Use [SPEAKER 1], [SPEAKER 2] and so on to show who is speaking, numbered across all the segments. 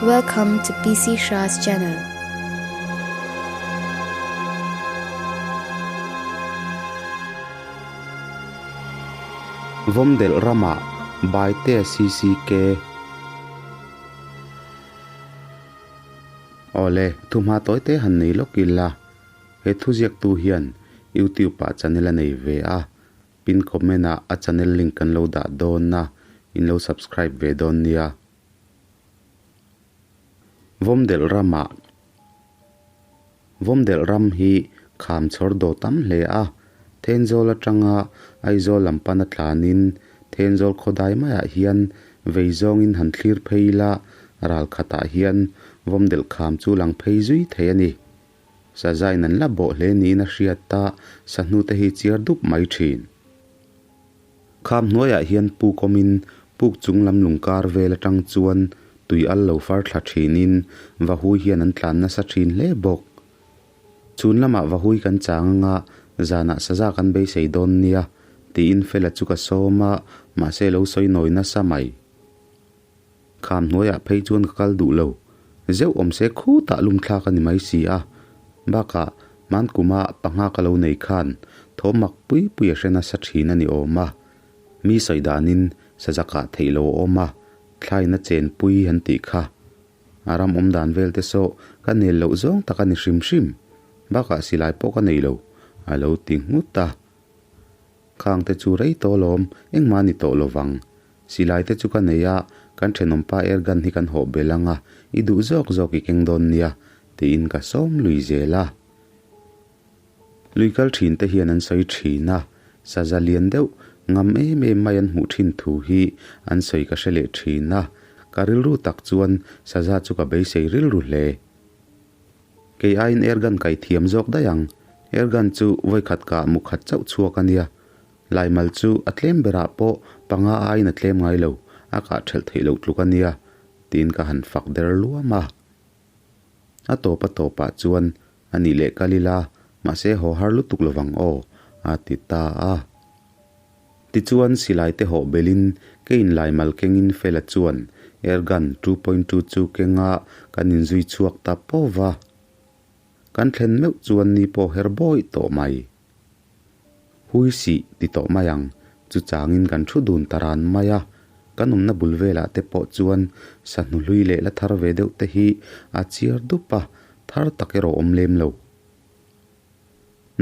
[SPEAKER 1] Welcome to PC Shah's channel.
[SPEAKER 2] Vawmdelh ramah Baite CCK. Awle, thuhma tawite han nei lawk ila. He thuziaktu hian YouTube ah channel a nei ve a, Pin comment ah a channel link kan lo dah dawn a, in lo subscribe ve dawn nia. Vawmdelh ramah Vawmdelh ram hi kham chhawr daw tam hle a, Thenzawl atanga Aizawl lam pana tlanin Thenzawl khawdai maiah hian vei zawngin han thlir phei ila ral khatah hian Vawmdelh kham chu lang phei zui thei a ni. Sazain an la bawh hle niin a hriat a, sahnute hi chiar dup mai thin. Kham hnuaiah hian puk awmin puk chung lam lung kar vel atang chuan tui al lo far thla thinin vahui hian an tlan nasa thin hle bawk. Chhun lamah vahui kan chang anga zanah saza kan beisei dawn nia tiin Fela chu ka sawm a, mahse lo sawi nawi nasa mai. Kham hnuaiah phei chuan ka kal duh lo. Zeuh awm se khutah lum thlak a ni mai si a. Bakah, hman kuma panga ka lo nei khan thaw mak pui pui a hre nasa thin a ni awm a. Mi sawi danin sazakah theih lo a awm a, thlaina chenpui an tih kha. A ram awm dan vel te saw ka nel loh zawng tak a ni hrim hrim. Bakah silai pawh ka nei lo, a lo ti nghut a. Khang te chu rei tawh lawm, engmah a ni tawh lovang. Silai te chu ka nei a, kan thenawmpa air gun hi kan hawh bel ang a, i duh zawk zawk i keng dawn nia, tiin ka sawm lui zel a. Lui kal thin te hian an sawi thin a, saza lian deuh ngam em em mai an hmuh thin thu hi an sawi ka hre leh thin a, ka rilru tak chuan saza chu ka beisei rilru hle. Kei aiin air gun kai thiam zawk daih ang, air gun chu vawikhat kah mukhat chauh chhuak a nia, Laimal chu a tlem berah pawh panga aiin a tlem ngai lo, a kah ṭhelh theih loh tluk a nia, tiin ka han fak der luam a. A tawp a tawpah chuan a nih leh kal ila, mahse haw har lutuk lovang aw, a ti ta a. Tichuan silai te hawh belin keiin laimal kengin Fela chuan airgun 2.2 chu kenga kan inzui chhuak ta pawh va. Kan thlen meuh chuan ni pawh her bawih tawh mai. Hui sih ti tawh mai ang, chu changin kan thu dun ta ran mai a, kan awmna bul velah te pawh chuan sahnu hlui leh la thar ve deuh te hi a chiar dup a, thar tak erawh awm lem lo.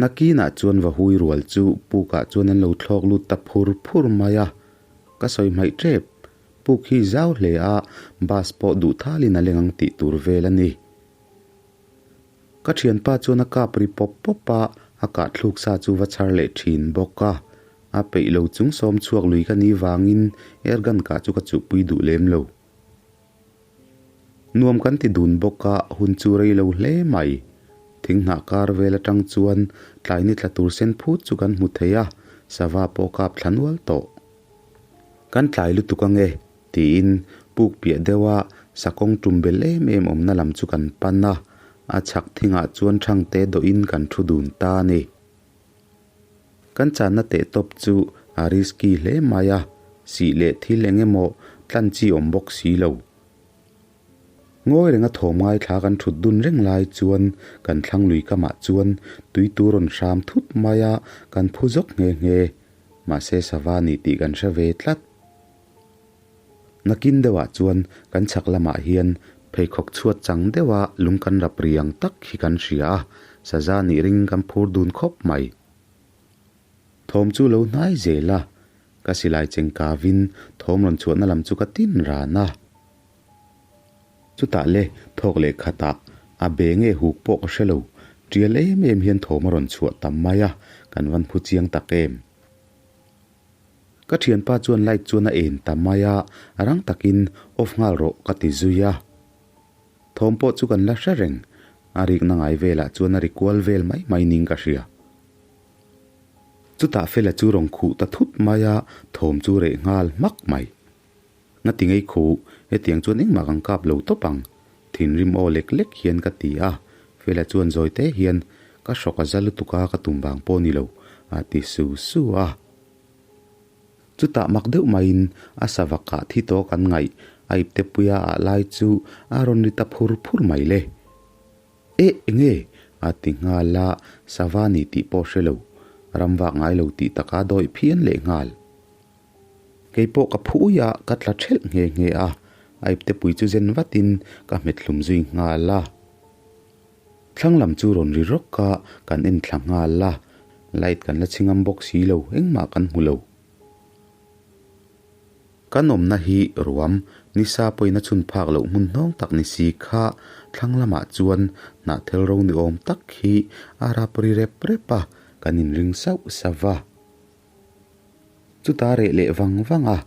[SPEAKER 2] Nakinah chuan va hui rual chu pukah chuan an lo thlawk lut ta phur phur mai a, ka sawi hmaih tep, puk hi zau hle a, bus pawh duh thalin a leng ang tih tur vel a ni. Ka thianpa chuan a kap ri pawp pawp a, a kah thluk sa chu va chhar leh thin bawk a. A peih lo chung sawm chhuak lui ka nih vangin airgun kah chu ka chuhpui duh lem lo. Nuam kan ti dun bawk a, hun chu rei lo hle mai. Thinghnah kar vel atang chuan tlai ni tla tur sen phut chu kan hmu thei a, sava pawh kap thla nual tawh. Kan tlai lutuk ange, Tiin puk piah deuha sakawng tum bel em em awmna lam chu kan pan a, a chhak thingah chuan thangte dawhin kan thu dun ta a ni. Kan channa teh tawp chu a risky hle mai a, sih leh thil eng emaw tlan chi awm bawk si lo. Ngawi renga thawm ngaithla kan thut dun reng lai chuan kan thlang lui kamah chuan tui tur rawn hram thut mai a, kan phu zawk nghe nghe. Mahse sava ni tih kan hre ve tlat. Nakin deuhah chuan kan chhak lamah hian pheikhawk chhuat chang deuha lung kan rap riang tak hi kan hria a, saza nih ring kan phur dun khawp mai. Thawm chu lo hnai zel a, ka silai cheng kavin thawm rawn chhuahna lam chu ka tin ran a. Chutah le thawk leh khatah a be nge huk pawh ka hre lo, tial em em hian thawm a rawn chhuah tam mai a, kan van phu chiang tak em. Ka thianpa chuan light chuan a en ta mai a, rang takin off nghal rawh ka ti zui a. Thawm pawh chu kan la hre reng, a rikna ngai velah chuan a ri kual vel mai mai ning ka hria. Chutah Fela chu rawn khuh ta thut mai a, thawm chu reh nghal hmak mai. Ngati ngei khuh, hetiang chuan engmah kan kap lo tawp ang, thinrim aw lek lek hian ka ti a, Fela chuan zawi te hian ka hrawk a za lutuk a ka tum vang pawh ni lo, a ti su su a. Chutah mak deuh maiin a sava kah thi tawh kan ngaih A iptepuia ah lai chu a rawn ri ta phur phur mai le. Eh enge? A ti nghal a, sava ni tih pawh hre lo, ram vak ngai lo tih taka dawih phian leh nghal. Kei pawh ka phu ui a, ka tla thelh nghe nghe a, a iptepui chu zen vatin ka hmet hlum zui nghal a. Thlang lam chu rawn ri rawk a, kan en thla nghal a, light kan la chhingam bawk si lo, engmah kan hmu lo. Kan awmna hi ruam, nisa pawhin a chhun phak loh hmun hnawng tak ni si kha thlang lamah chuan hnahthel ro ni awm tak hi a rap ri rep rep a, kan inring sauh sauh va. Chuta reh leh vang vang a,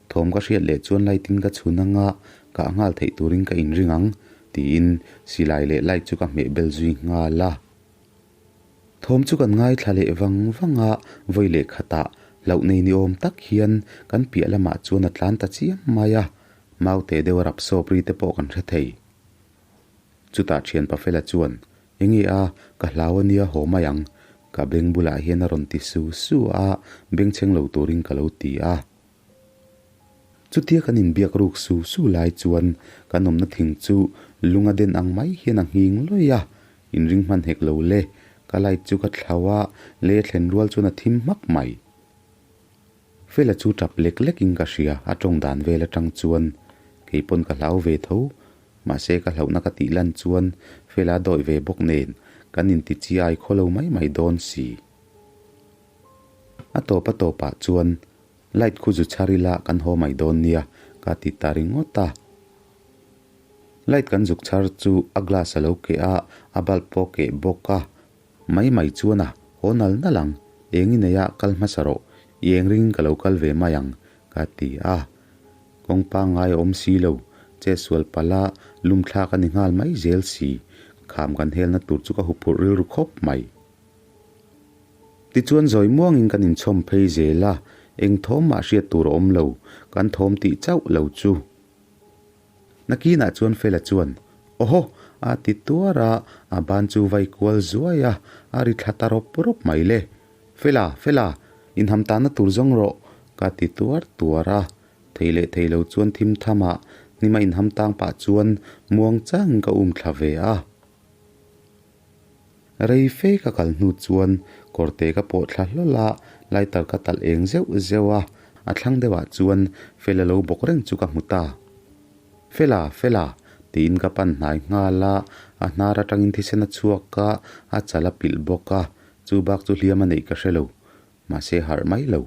[SPEAKER 2] thawm ka hriat leh chuan light in ka chhun anga kah nghal theih turin ka inring ang tiin silai leh light chu ka hmeh bel zui nghal a. Thawm chu kan ngaithla leh vang vang a, vawi leh khatah hlauh nei ni awm tak hian kan piah lamah chuan a tlan ta chiam mai a, maute deuh a rap sawp ri te pawh kan hre thei. Chutah thian Pafela chuan, Enge a, ka hlau a nia haw mai ang, ka beng bulah hian a rawn ti su su a, bengchheng lo turin ka lo ti a. Chutia kan inbiak ruk su su lai chuan kan awmna thing chu lung a den ang mai hian a nghing lawih a, inring hman hek lo le, ka light chu ka thlau a, le thlen rual chuan a thim hmak mai. Fela chu tap lek lek in ka hria, a tawng dan vel atang chuan kei pawn ka hlau ve tho, mahse ka hlauhna ka tih lan chuan Fela a dawih ve bawk nen kan inti chi ai khaw lo mai mai dawn si. A tawp a tawpah chuan light khu zu chhar ila kan haw mai dawn nia ka ti ta ringawt a. Light kan zuk chhar chu a glass a lo keh a, a bulb pawh a keh bawk a. Mai mai chuan a haw nal nal ang, eng i nei a kal hmasa rawh, i eng ringin ka lo kal ve mai ang ka ti a. Kawng pangngai a awm si lo, chetsual palh a lum thlak a ni nghal mai zel si, kham kan helna tur chu ka huphurh rilru khawp mai. Tichuan zawi muangin kan inchhawm phei zel a, eng thawm mah hriat tur a awm lo, kan thawm tih chauh lo chu. Nakinah chuan Fela chuan, Awhaw! a ti tuar a, a ban chu vai kual zuai a, a ri thla ta rawp rawp mai le. Fela, Fela, inham tahna tur zawng rawh, ka ti tuar tuar a. Thei leh thei lo chuan thim thamah hnima inham tang pah chuan muang changin ka um thla ve a. Rei fe ka kal hnu chuan kawrte ka pawh thla hlawl a, lighter ka talh eng zeuh zeuh a, a thlang deuhah chuan Fela lo bawk reng chu ka hmu ta. Fela, Fela! tiin ka pan hnai nghal a, a hnar atangin thisen a chhuak a, a chal a pilh bawk a, chu bak chu hliam a neih ka hre lo, mahse harh mai lo.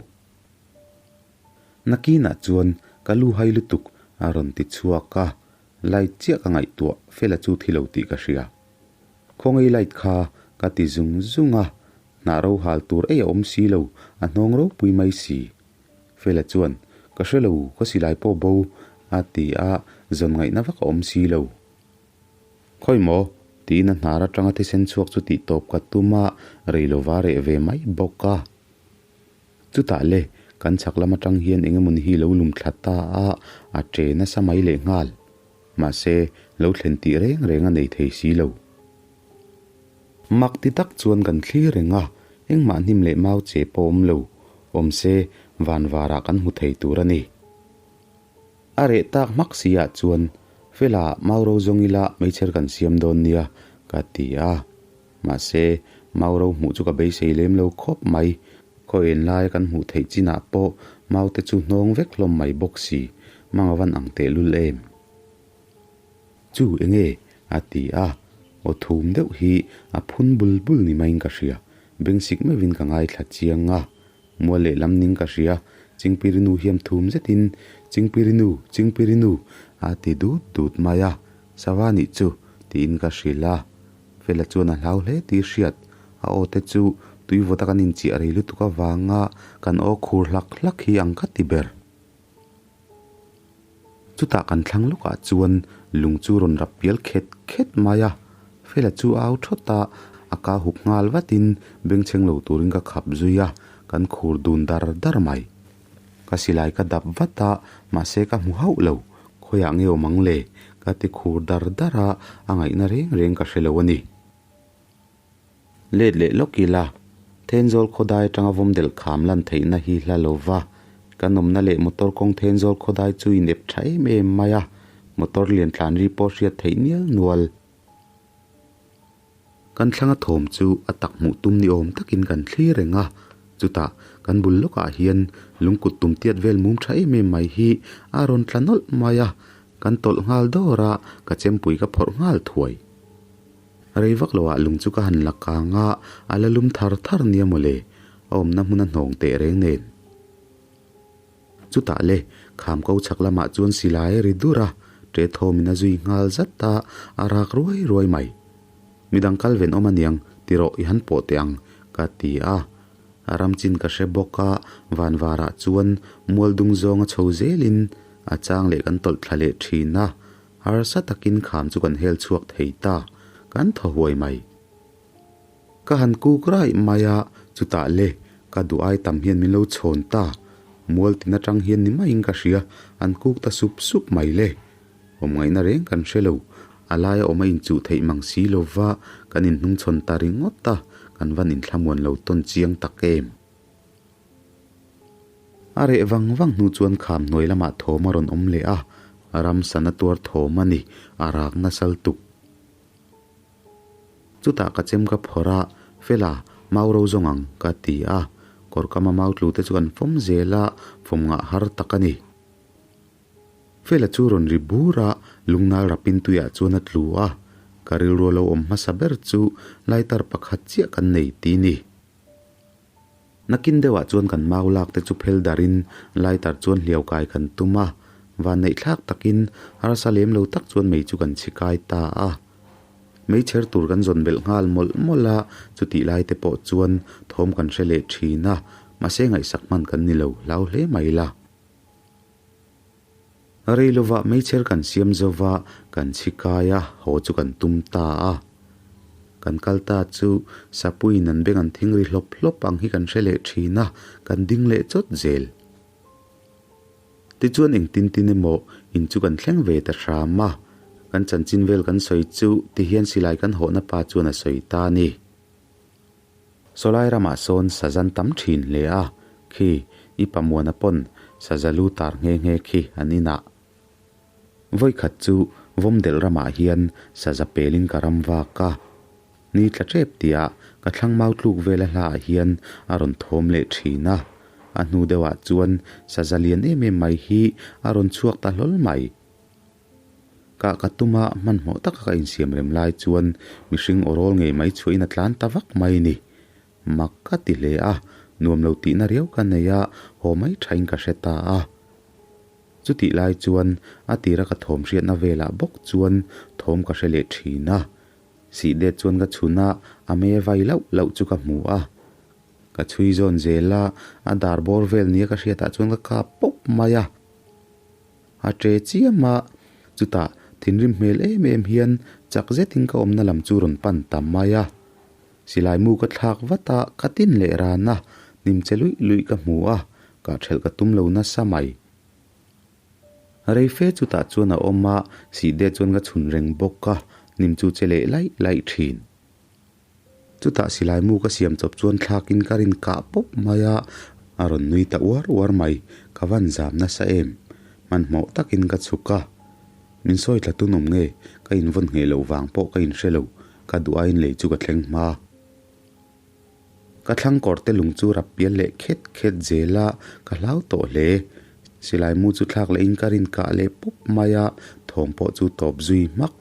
[SPEAKER 2] Nakinah chuan ka lu hai lutuk a rawn ti chhuak a, light chiah ka ngaihtuah Fela chu thi lo tih ka hria. Khawngaih light kha ka ti zung zung a, hnah ro hal tur ei a awm si lo, a hnawng ropui mai si. Fela chuan, Ka hre lo, ka silai pawh bo, a ti a, zawn ngaihna vak a awm si lo. Khawi maw? tiin a hnar atanga thisen chhuak chu tih tawp ka tum a, rei lova reh ve mai bawk a. Chutah le, kan chhak lam atang hian eng emawni hi lo lum thla ta a, a che nasa mai leh nghal. Mahse, lo thlen tih reng reng a nei thei si lo. Mak ti tak chuan kan thlir reng a, engmah hnim leh mau che pawh awm lo, awm se van varah kan hmu thei tur a ni. A reh tak hmak si ah chuan, Fela, mau ro zawng ila meichher kan siam dawn nia, ka ti a. Mahse, mau ro hmuh chu ka beisei lem lo khawp mai. Khaw en laia kan hmuh theih chinah pawh mau te chu hnawng vek hlawm mai bawk si, mang a van ang tehlul em? Chu enge? a ti a, aw thum deuh hi a phun bul bul ni maiin ka hria, bengsik meuhin ka ngaithla chiang a, mual leh lam ning ka hria, Chingpirinu hiam thum zetin, Chingpirinu, Chingpirinu a ti dut dut mai a, Sava nih chu tiin ka hrilh a, Fela chuan a hlau hle tih hriat, a aw te chu tui vawta kan inchiah rei lutuk avanga kan aw khur hlak hlak hi ang ka ti ber. Chutah kan thlang lawkah chuan lung chu rawn rap pial khet khet mai a, Fela chu a au thawt a, a ka hup nghal vatin bengchheng lo turin ka khap zui a, kan khur dun dar dar mai. Ka silai ka dap vat a, mahse ka hmu hauh lo, khawiah nge awm ang le? Ka ti khur dar dar a, a ngaihna reng reng ka hre lo a ni. Let leh lawk ila, Thenzawl khawdai atanga vawm delh kham lan theihna hi hla lo va. Kan awmna leh motor kawng Thenzawl khawdai chu inep tha em em mai a, motor lian tlan ri pawh hriat theih nial nual. Kan thlanga thawm chu a tak hmuh tum ni awm takin kan thlir reng a, chutah kan bul lawkah hian lungkut tum tiat vel mum tha em em mai hi a rawn tla nawlh mai a, kan tawlh nghal dawr a, ka chempui ka phawrh nghal thuai. Rei vak loah lung chu ka han la kang a, a la lum thar thar nia mawle, a awmna hmun a hnawng teh reng nen. Chutah le, kham ko chhak lamah chuan silai a ri dur a, ṭe thawmin a zui nghal zat a, a rak ruai ruai mai. Midang kal ven awm aniang, ti rawh i han pawh teh ang, ka ti a. A ram chin ka hre bawk a, van varah chuan mual dung zawnga chho zelin a chang leh kan tawlh thla leh ṭhin a, harsa takin kham chu kan hel chhuak thei ta, kan thaw huai mai. Ka han kuk raih mai a, chutah le, ka duh ai tam hian min lo chhawn ta. Mual tin atang hian ni maiin ka hria, an kuk ta sup sup mai le. Awm ngaihna reng kan hre lo, a laia awm a inchuh theih mang si lo va, kan inhnungchhawn ta ringawt a, kan van inthlamuan lo tawn chiang tak em. A reh vang vang hnu chuan kham hnuai lamah thawm a rawn awm leh a, ramsana tuar thawm a ni, a rak nasal tuk. Chutah ka chem ka phawrh a, Fela, mau ro zawng ang, ka ti a. Kawr kama mau tlu te chu kan fawm zel a, fawm ngah har tak a ni. Fela chu rawn ri bur a, lungnal rapin tuiah chuan a tlu a. Ka rilru a lo awm hmasa ber chu lighter pakhat chiah kan nei ti ni. Nakin deuhah chuan kan mau lak te chu phel darin lighter chuan hliau kai kan tum a, vanneih thlak takin harsa lem lo tak chuan mei chu kan chhi kai ta a. Meichher tur kan zawn belh nghal mawlh mawlh a, chutih lai te pawh chuan thawm kan hre leh thin a, mahse ngaihsak hman kan ni lo hlau hle mai la. Rei lovah meichher kan siam zova kan chhi kai a, haw chu kan tum ta a. Kan kal ta chu Sapuiin an beng an thing ri hlawp hlawp ang hi kan hre leh thin a, kan ding leh chawt zel. Tichuan engtin tin emaw in chu kan thleng ve ta hram a, kan chanchin vel kan sawi chu tihian silai kan hawhna pa chuan a sawi ta a ni. Sawlai ramah sawn sazan tam thin hle a, khi i pamuana pawn saza lu tar nghe nghe khi an inah. Vawikhat chu Vawmdelh ramah hian saza pelin ka ram vak a, ni tla tep tihah ka thlang mau tluk vela hlaah hian a rawn thawm leh thin a, a hnu deuhah chuan saza lian em em mai hi a rawn chhuak ta hlawl mai. Kah ka tuma hmanhmawh taka ka insiam rem lai chuan mihring aw rawl ngei mai chhuahin a tlan ta vak mai ni. Mak ka ti hle a, nuam lo tihna riau ka nei a, haw mai thain ka hre ta a. Chutih lai chuan a tira ka thawm hriatna velah bawk chuan thawm ka hre leh thin a. Sih det chuan ka chhun a, a me vai lauh lauh chu ka hmu a. Ka chhui zawn zel a, a dar bawr vel nia ka hriatah chuan ka kap pawp mai a. A ṭe chiam a, chutah thinrim hmel em em hian chak zetin ka awmna lam chu rawn pan ta mai a. Silai mu ka thlak vat a, ka tin leh ran a, hnim che luih luih ka hmu a, kah ṭhelh ka tum lo nasa mai. Rei fe chutah chuan a awm a, sihde chuan ka chhun reng bawk a, hnim chu che leh laih laih ṭhin. Chutah silai mu ka siam chawp chuan thlakin ka rin kah pawp mai a, a rawn nui ta uar uar mai, ka van zam nasa em? Hmanhmawh takin ka chhuk a, min sawi tla tunawm nge ka invawn ngheh loh vang pawh ka inhre lo, ka duh aiin lei chu ka thleng hma. Ka thlang kawr te lung chu rap pial leh khet khet zel a, ka hlau tawh hle. Silai mu chu thlak lehin ka rin kah leh pawp mai a, thawm pawh chu tawp zui hmak.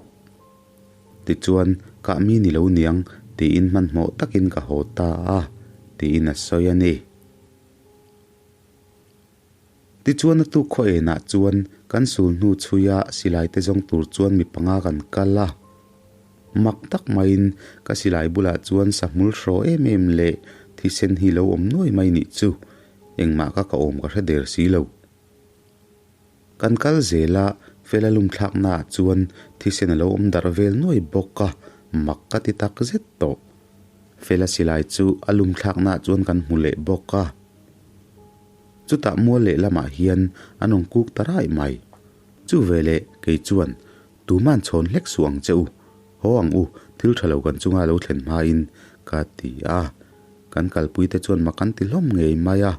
[SPEAKER 2] Tichuan, kah mi ni lo niang tiin hmanhmawh takin ka haw ta a, tiin a sawi a ni. Tichuan a tuk khaw enah chuan kan sul hnu chhuia silai te zawng tur chuan mi panga kan kal a. Mak tak maiin ka silai bulah chuan sahmul hraw em em leh thisen hi lo awm nuai mai nih chu engmah ka ka awm ka hre der si lo. Kan kal zel a, Fela lum thlaknaah chuan thisen a lo awm darh vel nuai bawk a, mak ka ti tak zet tawh. Fela silai chu a lum thlaknaah chuan kan hmu leh bawk a. Chutah mual lehlamah hian an rawn kuk ta raih mai. Chu veleh kei chuan, Tuman chhawn hlek suh ang che u, haw ang u, thil tha lo kan chunga lo thlen hmain, ka ti a. Kan kalpuite chuan mak an ti hlawm ngei mai a,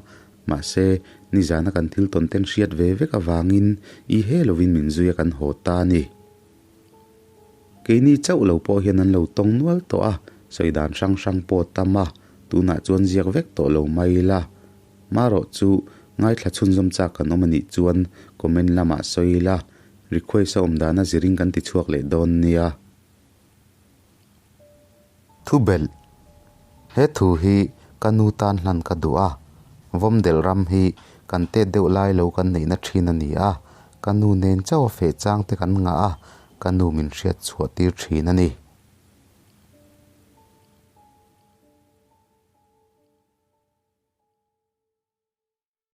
[SPEAKER 2] mahse Nizana kan thil tawn ten hriat ve vek avangin i he lovin min zui a kan haw ta a ni. Keini chauh lo pawh hian an lo tawng nual tawh a, sawi dan hrang hrang pawh a tam a, tunah chuan ziak vek tawh lo mai ila. Marawh chu ngaithla chhunzawm chak kan awm a nih chuan comment lamah sawi ila, request a awm dana zirin kan ti chhuak leh dawn nia. Thubelh, He thu hi ka nu tan hlan ka duh a, Vawmdelh ram hi kan tet deuh lai lo kan neihna thin a ni a, ka nu nen chauh a feh chang te kan ngah a, ka nu min hriat chhuah tir thin a ni.